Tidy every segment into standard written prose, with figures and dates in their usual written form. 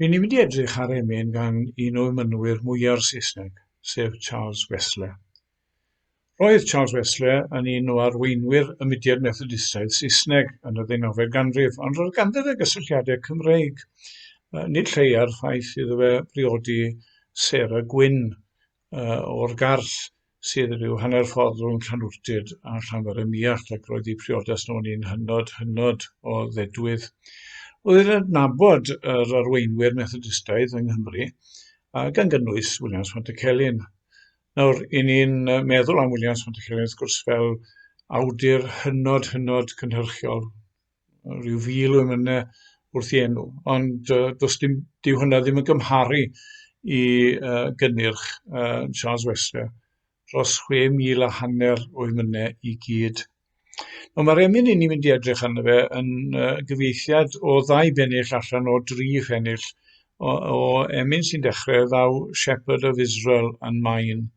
Ry'n ni'n mynd i edrych ar emyn gan un o emynwyr mwya'r Saesneg, sef Charles Wesley. Roedd Charles Wesley yn un o arweinwyr y mudiad Methodistaidd Saesneg yn y ddeunawfed ganrif, ond roedd ganddo fe gysylltiadau Cymreig. Nid lleia'r ffaith iddo fe briodi Sarah Gwynn o'r Garth, sydd rhyw hanner ffordd rhwng Llanwrtyd a Llanfair-ym-Muallt, ac roedd eu priodas nhw'n un hynod, hynod o ddedwydd. Roedd yn adnabod yr arweinwyr Methodistaidd yng Nghymru, gan gynnwys Williams Pantycelyn. Nawr, i ni'n meddwl am Williams Pantycelyn, wrth gwrs, fel awdur hynod, hynod cynhyrchiol, rhyw fil o emynau wrth ei enw, ond uh, does dim, dyw hwnna ddim yn gymharu i uh, gynnyrch uh, Charles Wesley, dros 6,000 a hanner o emynau i gyd. Nawr, mae'r emyn i ni'n mynd i edrych arno fe yn uh, gyfieithiad o ddau bennill allan o dri phennill o, o emyn sy'n dechrau Thou Shepherd of Israel and Mine,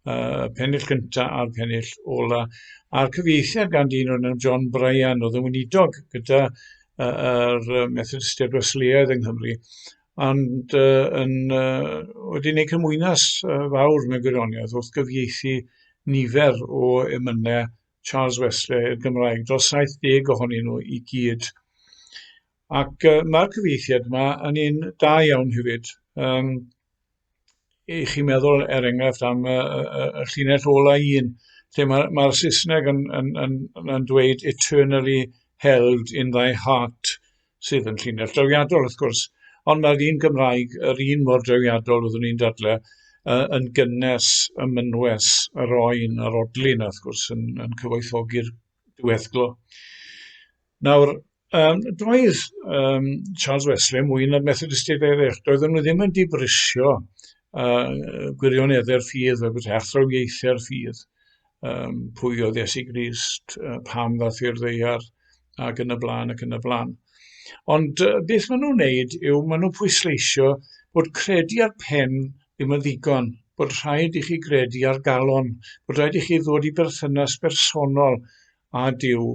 uh, pennill gyntaf a'r pennill ola. A'r cyfieithiad gan dyn o'r enw John Bryan oedd yn weinidog gyda uh, yr Methodistiaid Wesleyaidd yng Nghymru, ond uh, yn, uh, wedi gwneud cymwynas uh, fawr mewn gwirionedd wrth gyfieithu nifer o emynau Charles Wesley i'r Gymraeg, dros 70 ohonyn nhw i gyd. Ac uh, mae'r cyfieithiad yma yn un da iawn hefyd. Um, i chi meddwl, er enghraifft, am y, y, y llinell ola un, lle mae'r mae Saesneg yn, yn, yn, yn dweud eternally held in thy heart, sydd yn llinell drawiadol, wrth gwrs. Ond mae'r un Gymraeg, yr un mor drawiadol, fyddwn ni'n dadle, uh, yn gynnes y mynwes, yr oen a'r odlin, wrth gwrs, yn, yn cyfoethogi'r diweddglo. Nawr, um, doedd um, Charles Wesley mwy na'r Methodistiaid eraill, doedden nhw ddim yn dibrisio uh, gwirioneddau'r ffydd, fel beth athrawiaethau'r ffydd, um, pwy oedd Iesu Grist, uh, pam ddath i'r ddeiar, ac yn y blaen, ac yn y blaen. Ond uh, beth maen nhw'n wneud yw maen nhw'n pwysleisio bod credu ar pen ddim yn ddigon, bod rhaid i chi gredu ar galon, bod rhaid i chi ddod i berthynas bersonol â Duw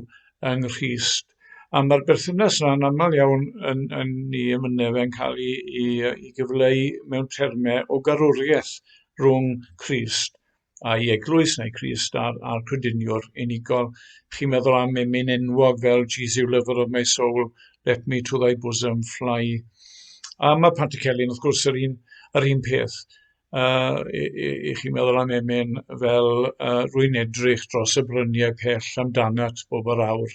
yng Nghrist. A mae'r berthynas yna yn aml iawn yn, yn ni emynau fe'n cael ei, ei, ei gyfleu mewn termau o garwriaeth rhwng Crist a'i eglwys neu Crist a'r, a'r crediniwr unigol. Chi'n meddwl am emyn enwog fel Jesus, lover of my soul, let me to thy bosom fly. A mae Pantycelyn, wrth gwrs, yr un, yr un peth. Uh, i, i, i chi meddwl am emyn fel uh, rwy'n edrych dros y bryniau pell amdanat bob yr awr,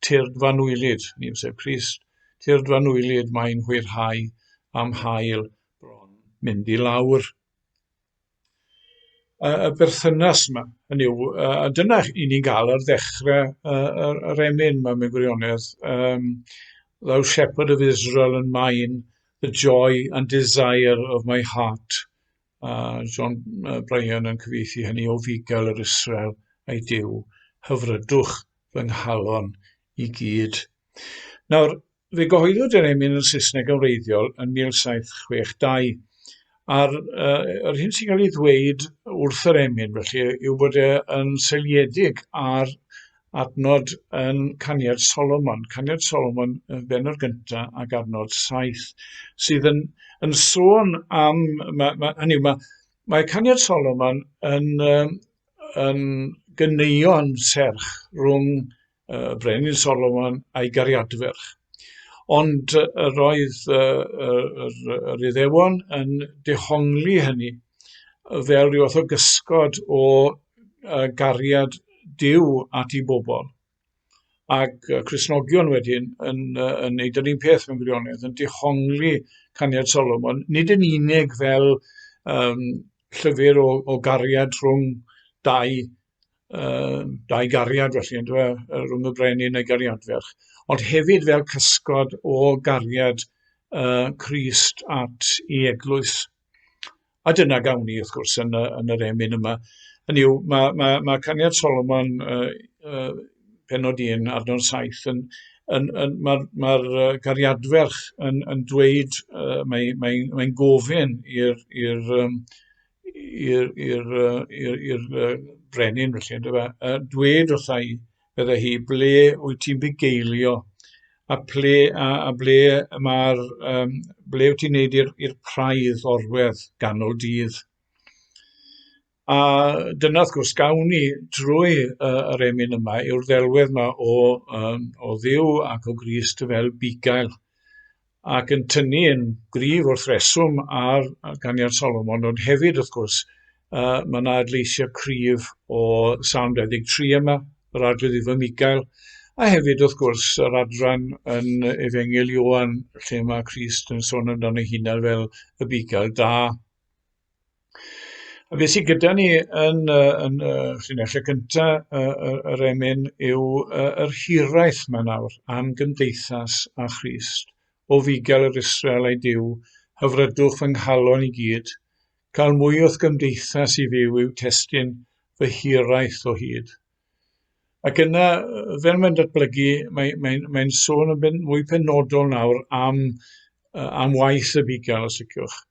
tyrd fanwylyd, ni'n sef Crist, tyrd fanwylyd mae'n hwyrhau am hael bron mynd i lawr. Y, y berthynas yma, hynny yw, uh, a dyna i ni'n gael ar ddechrau uh, yr, yr emyn yma mewn gwirionedd. Um, Thou shepherd of Israel and mine, The Joy and Desire of My Heart. A John Bryan yn cyfieithu hynny o fugail yr Israel a'i Duw, hyfrydwch fy nghalon i gyd. Nawr, fe gyhoeddwyd yr emyn yn Saesneg yn wreiddiol yn 1762, a'r uh, yr hyn sy'n cael ei ddweud wrth yr emyn felly yw bod e yn seiliedig ar adnod yn Caniad Solomon, Caniad Solomon yn bennod gyntaf ac adnod 7, sydd yn, yn sôn am, ma, ma, hynny yw, mae, mae Caniad Solomon yn, yn gyneuon serch rhwng uh, Brenin Solomon a'i gariadferch. Ond yr oedd uh, yr, yr Iddewon yn dehongli hynny fel rhyw fath o gysgod o uh, gariad Duw at ei bobl. Ac uh, Cristnogion wedyn yn, uh, yn neud yr un peth mewn gwirionedd, yn dehongli Caniad Solomon, nid yn unig fel um, llyfr o, o gariad rhwng dau, uh, dau gariad felly, yn dweud, rhwng y brenin a'i gariadferch, ond hefyd fel cysgod o gariad uh, Crist at ei eglwys. A dyna gawn ni, wrth gwrs, yn, y, yn yr emyn yma. Hynny yw, mae, mae, mae Caniad Solomon, uh, uh, penod 1, adnod 7, yn, yn, yn, mae'r mae gariadferch yn, yn dweud, uh, mae'n mae, mae gofyn i'r i'r um, i'r i'r i'r i'r brenin felly, yndyfe, uh, dweud wrtha i, bydde hi, ble wyt ti'n bugeilio? A ple, a, a ble mae'r, um, ble wyt ti'n neud i'r praidd orwedd ganol dydd. A dyna wrth gwrs gawn ni drwy uh, yr emyn yma yw'r ddelwedd yma o, um, o Dduw ac o Grist fel bugail ac yn tynnu yn gryf wrth reswm ar ganiad Solomon, ond hefyd wrth gwrs uh, mae yna adleisiau cryf o Salm 23 yma, yr Arglwydd yw fy Migael, a hefyd wrth gwrs yr adran yn Efengyl Ioan lle mae Crist yn sôn amdano ei hunan fel y bugail da. A beth sydd gyda ni yn, yn y llinellau cyntaf yr emyn yw yr hiraeth yma nawr am gymdeithas â Christ. O fugail yr Israel a'i Duw, hyfrydwch fy nghalon i gyd. Cael mwy o'th gymdeithas i fyw yw testun fy hiraeth o hyd. Ac yna, fel mae'n datblygu, mae'n mae, mae sôn yn ben, mwy penodol nawr am, am waith y bugail, os liciwch.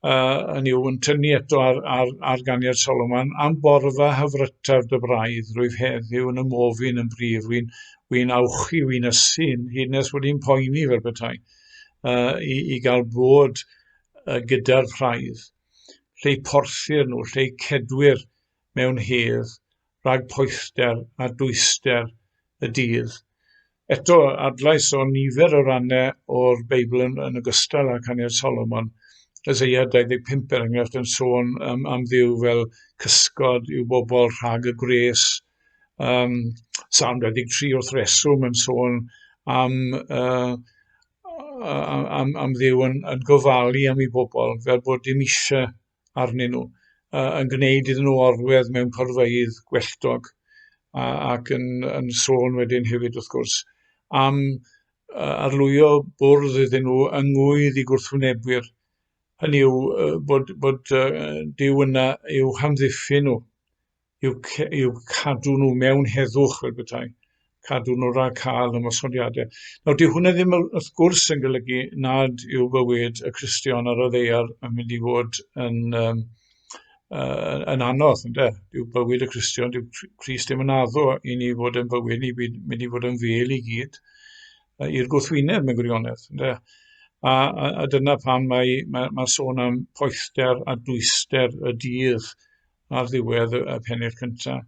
Uh, hynny yw, yn tynnu eto ar, ar, ar ganiad Solomon, am borfa hyfrytaf dy braidd, rwyf heddiw yn ymofyn yn brif, wy'n wy awchu, wy'n ysu, hyd nes bod i'n poeni fel petai, uh, i, i gael bod uh, gyda'r praidd, lle porthir nhw, lle cedwir mewn hedd, rhag poethder a dwyster y dydd. Eto, adlais o nifer o rannau o'r Beibl yn, yn ogystal â Caniad Solomon, Isaiah 25 er enghraifft yn sôn am, am Dduw fel cysgod i'w bobl rhag y gwres. Um, Salm 23 wrth reswm yn sôn am, uh, am, am Dduw yn, yn gofalu am ei bobl fel bod dim eisiau arnyn nhw, uh, yn gwneud iddyn nhw orwedd mewn porfeydd gwelltog, a, ac yn, yn sôn wedyn hefyd wrth gwrs am uh, arlwyo bwrdd iddyn nhw yng ngwydd i gwrthwynebwyr. Hynny yw uh, bod, bod uh, Duw yna i'w hamddiffyn nhw i'w, i'w cadw nhw mewn heddwch fel petai, cadw nhw rhag cael ymosodiadau. Nawr, dyw hwnna ddim wrth gwrs yn golygu nad yw bywyd y Cristion ar y ddaear yn mynd i fod yn, um, uh, yn anodd, ynde? Dyw bywyd y Cristion, dyw Crist ddim yn addo i ni fod yn bywyd, ni mynd i fod yn fêl i gyd, uh, i'r gwrthwyneb mewn gwirionedd, ynde? A, a, a dyna pam mae, mae, mae sôn am poethder a dwyster y dydd ar ddiwedd y pennill cyntaf.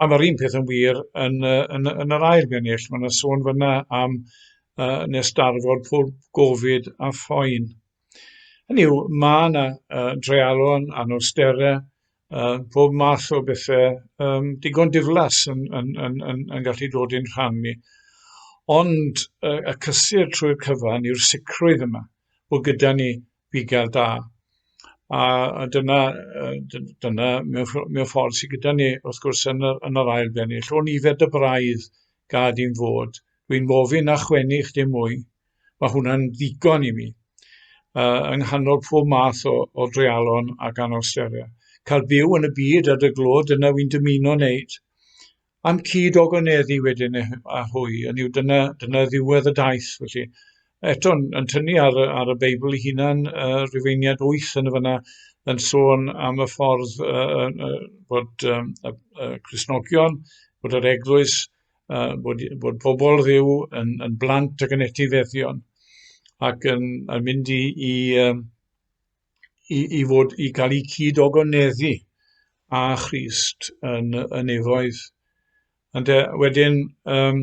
A mae'r un peth yn wir yn, yn, yn yr ail bennill. Mae yna sôn fyna am uh, nes darfod pob gofid a phoen. Hynny yw, mae yna uh, dreialon, anawsterau, uh, pob math o bethau um, digon diflas yn, yn, yn, yn, yn gallu dod i'n rhan ni. Ond uh, y cysur trwy'r cyfan yw'r sicrwydd yma bod gyda ni bugail da. A, a dyna, dyna mewn, mewn ffordd sydd gyda ni, wrth gwrs, yn yr, yn yr ail bennill. O nifer dy braidd gad i'n fod. Dwi'n mofyn na chwennu chdi mwy. Mae hwnna'n ddigon i mi. Uh, yng nghanol pob math o, o dreialon ac anawsterau. Cael byw yn y byd ar dy glod, dyna wy'n dymuno wneud. Am cyd-ogoneddu wedyn a hwy, hynny yw dyna, dyna ddiwedd y daith felly. Eto, yn, yn tynnu ar, ar y Beibl ei hunan, uh, Rhufeiniad 8 yn y fyna, yn sôn am y ffordd uh, uh, bod um, y, y Cristnogion, bod yr eglwys, uh, bod, bod pobl Dduw yn, yn blant ac yn etifeddion, ac yn, yn mynd i, i, um, i, i fod i gael eu cyd-ogoneddu â Christ yn y nefoedd. Ond e, wedyn, um,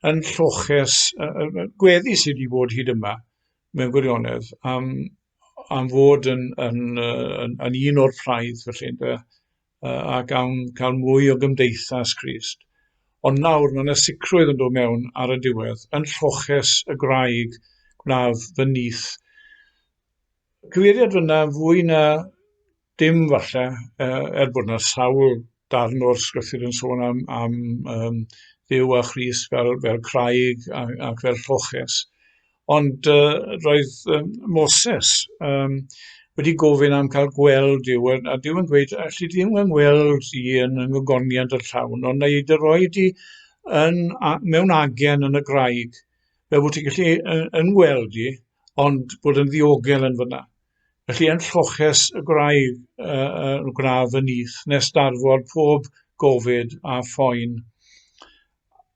yn lloches, uh, gweddi sydd wedi bod hyd yma, mewn gwirionedd, am, am fod yn, yn, yn, yn un o'r praidd, felly, ynde, uh, ac am cael mwy o gymdeithas Crist. Ond nawr mae yna sicrwydd yn dod mewn ar y diwedd, yn lloches y graig gwnaf fy nyth. Cyfeiriad fyna fwy na dim falle, uh, er bod yna sawl darn o'r sgrythyr yn sôn am, am um, Dduw a Christ fel, fel craig ac, ac fel lloches. Ond uh, roedd um, Moses um, wedi gofyn am cael gweld Duw, a Duw yn gweud, alli di ddim yn gweld i yn yng ngogoniant y llawn, ond na i dy roi di yn, a, mewn agen yn y graig, fel bod ti'n gallu yn, yn weld i, ond bod yn ddiogel yn fyna. Felly yn lloches y gwraig uh, uh, gwna fy nyth, nes darfod pob gofid a phoen.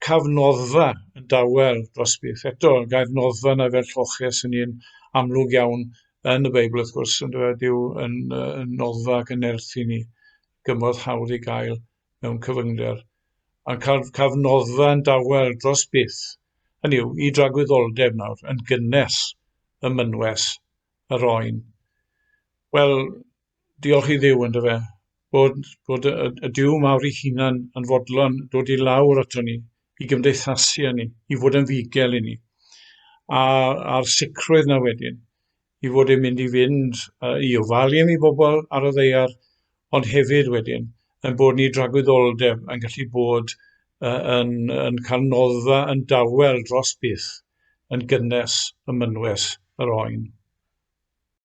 Caf noddfa yn dawel dros byth. Eto, y gair noddfa yna fel lloches yn un amlwg iawn yn y Beibl, wrth gwrs, yn dweud yw yn, yn noddfa ac yn nerth i ni, gymorth hawdd i gael mewn cyfyngder. A caf, caf noddfa yn dawel dros byth, hynny yw, i dragwyddoldeb nawr, yn gynnes ym mynwes yr oen. Wel, diolch i Dduw, yndyfe, bod, bod y, y Duw mawr ei hunan yn fodlon dod i lawr ato ni, i gymdeithasu â ni, i fod yn fugel i ni. A, a'r sicrwydd na wedyn, i fod e'n mynd i fynd uh, i ofalu am ei bobl ar y ddeiar, ond hefyd wedyn, yn bod ni dragwyddoldeb yn gallu bod uh, yn, yn cael noddfa yn dawel dros byth, yn gynnes ym mynwes yr oen.